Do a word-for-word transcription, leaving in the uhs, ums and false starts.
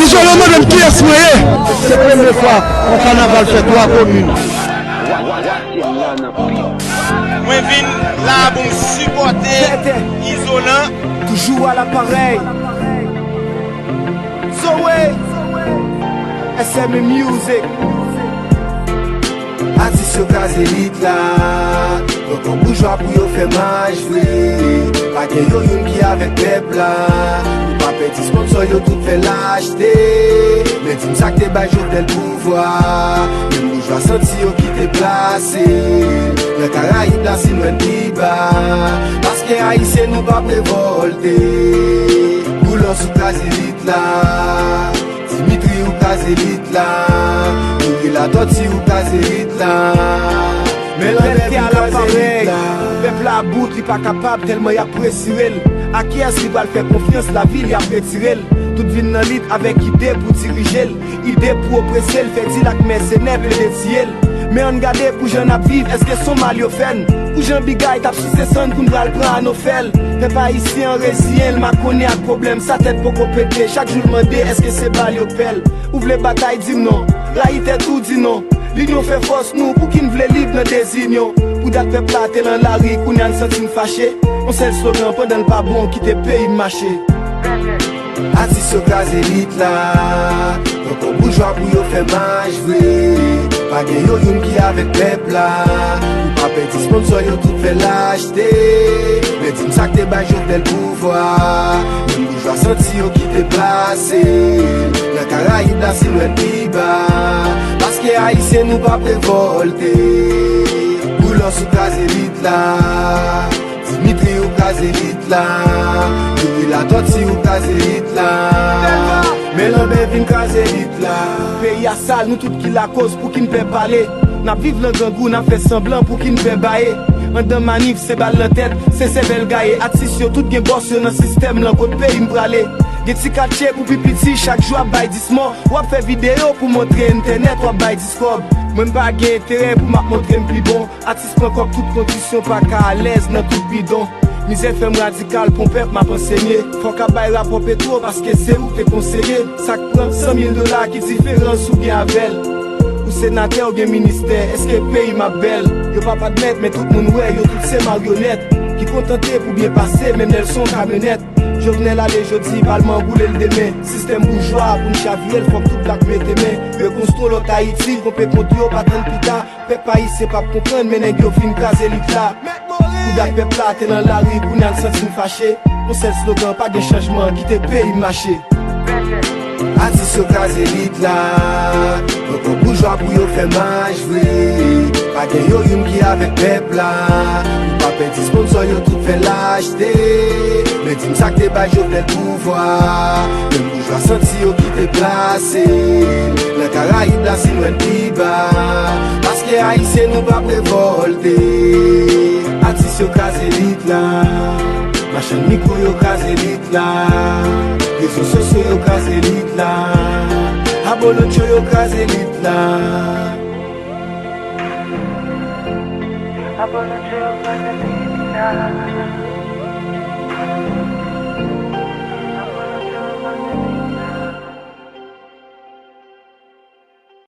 Izolan mande m kiyès mwen ye. Se premye fwa yon kanaval fè twa komin. Mwen vin la pou m sipòte Izolan. Toujou à l'appareil. Zoé, S M Music. Atis yo kraze lit la. Pran kòb boujwa pou yo fè mach vre. Pa gen yon youn ki avèk pèp la. Nou pa pèdi sponsò yo tout fè l achte. Men di m sa k te bay Jovenel pouvwa. Menm boujwa santi yo ki te plase l. Nan Karayib la si nwèl pi ba. Paske Ayisyen nou p ap revòlte. Boulos ou kraze lit la. Dimitri ou kraze lit la. Youri Latòti ou kraze lit la. Men lanmè vin kraze lit la. Pèp la about, li pa kapab tèlman y ap presire l. A kiyès li pral fè konfyans, lavi l y ap retire l. Tout vin nan lit avèk ide pou dirije l. Ide pou oprese l, fè dil ak mèsenè plede tiye l. Men ann gade pou jan n ap viv, èske s on mal yo fè n? Pou jan Bigay t ap souse sann pou n pral pran Anofèl. Pèp ayisyen an reziyen l, makonnen ak pwoblèm sa, tèt poko pete. Chak jou l mande èske se bal yo k pè l. Ou vle batay, di m non. Rayi tèt ou, di non. Linyon fè fòs nou, pouki n vle lib nan dezinyon? Pou dat pèp la te lan lari, kounye a n santi n fache. On sèl slogan, pandan l pa bon, kite peyi m mache. Atis yo kraze lit la. Pran kòb boujwa pou yo fè mach vre. Pa gen yon youn ki avèk pèp la. Nou pa pèdi sponsò yo tout fè l achte. Men di m sa k te bay Jovenel pouvwa. Menm boujwa santi yo ki te plase l. Nan Karayib la si nwèl pi ba. Paske Ayisyen nou p ap revòlte. Boulos ou kraze lit la. Dimitri ou kraze lit la. Youri Latòti ou kraze lit la. Men lanmè vin kraze lit la. Peyi a sal, nou tout ki lakoz, pouki n pè pale? N ap viv lan grangou, n ap fè sanblan, pouki n pè baye? Anndan manif, se bal nan tèt, se sèvèl gaye. Atis yo tout gen bòs yo nan sistèm lan, kot peyi m prale? Gen ti katye pou pi piti, chak jou ap bay dis mò. W ap fè videyo pou montre entènèt, w ap bay dis kòb. Mwen m pa gen enterè pou m ap montre m pi bon. Atis pran kòb tout kondisyon, pa ka alèz nan tout bidon. Mizè fè m radikal, pou on pèp m ap ansenye. Fòk ap bay rapò Petwo, paske se ou k te konseye. Sa k pran san mil dola, ki diferans ou gen avè l? Ou senatè, ou gen ministè, èske peyi m ap bèl? Yo p ap admèt, men tout moun wè, yo tout se maryonèt. Ki kontante pou byen pase, menm lè l se on kamyonèt. Jovenel ale jodi, palman an boule l demen. Sistèm boujwa a pou n chavire l, fòk tout blak mete men. Rekonstwi on lòt Ayiti, konpe kont yo, pa tann pita. Pèp ayisyen p ap konprann, men nèg yo fin kraze lit la. Pou dat pèp la te lan lari, kounye a n santi n fache. On sèl slogan, pa gen chanjman, kite peyi m mache. Atis yo kraze lit la. Pran kòb boujwa pou yo fè mach vre. Pa gen yon youn ki avèk pèp la. Nou pa pèdi sponsò yo tout fè l achte. Men di m sa k te bay Jovenel pouvwa. Menm boujwa santi yo ki te plase l. Nan Karayib la si nwèl pi ba. Paske Ayisyen nou p ap revòlte. Atis yo kraze lit la. Machann mikwo yo kraze lit la. Rezo sosyo yo kraze lit la. Abolotcho yo kraze lit la. Abolotcho yo kraze lit la.